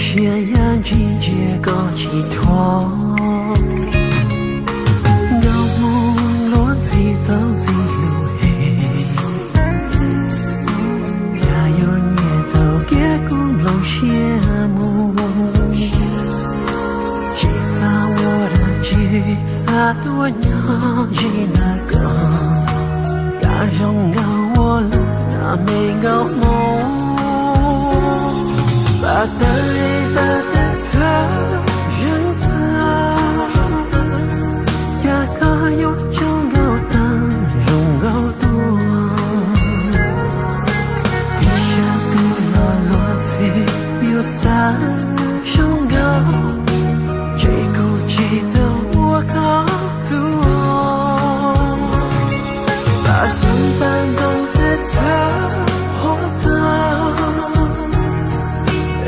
Sia yaj ntshis ntsia koj tsis thuam, nkauj hmoob luag ntxhi tau ntxhi lus hem, cas yuav nyiam tau kiag kuv nplooj siab mus. Tsis xav ua dab tsi, xav tuaj nyob ze ntawm koj, cas zoo nkauj ua luaj na me nkauj hmoob. Pab tawg li pab tawg txhawv zeeg tag, cas koj yuav tsaug nkauj tag zoo nkauj tuaj. Tib sab twg los luag ntxhi yuav txawv zoo nkauj, ces kuv tsis tau ua koj tus. Pab xyoob pab ntoo tawg txhawv qhuav tag,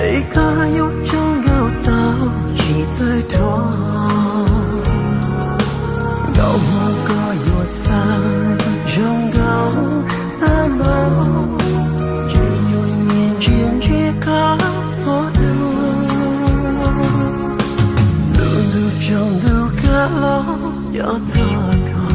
es koj yuav tsaug nkauj tau tsis txawj thuam. Nkauj hmoob koj yuav txawv zoo nkauj tag npaum, ces yuav nyiam ntsia ntsia koj txhua hnub. Lub ntuj tsaus ntuj kav los cov txog koj.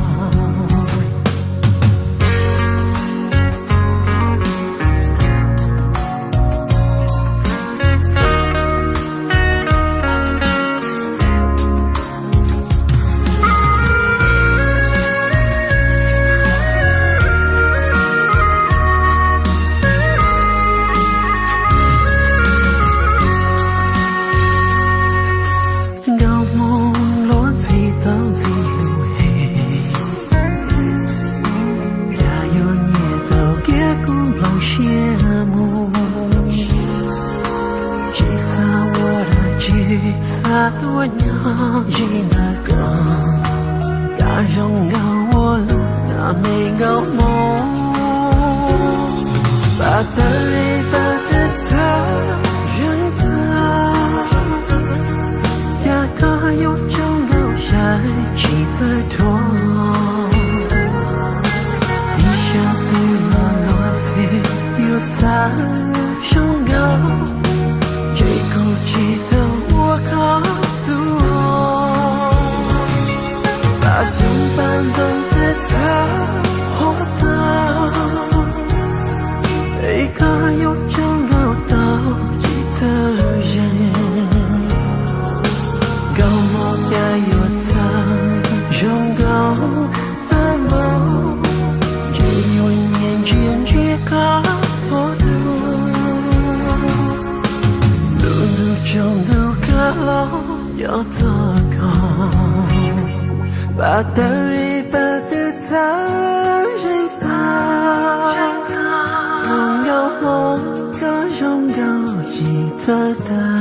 Nkauj hmoob luag ntxhi tau ntxhi lus hem, cas yuav nyiam tau kiag kuv nplooj siab mus. Tsis xav ua dab tsi, xav tuaj nyob ze ntawm koj, cas zoo nkauj ua luaj na me nkauj hmoob. Pab tawg li pab tawg txhawv zeeg tag, cas koj yuav tsaug nkauj yav tsis txawj thuam. Tib sab twg los luag ntxhi yuav txawv zoo nkauj, ces kuv tsis tau ua koj tus. Pab xyoob pab ntoo tawg txhawv qhuav tag, es koj yuav tsaug nkauj tau tsis txawj zeeg. Nkauj hmoob cas yuav txawv zoo nkauj tag npaum, ces yuav nyiam ntsia ntsia koj txhua hnub. Lub ntuj tsaus ntuj kav los cov txog koj, pab tawg li pab twg txawv zeeg tag. Nkauj hmoob koj zoo nkauj tsis txawj tag.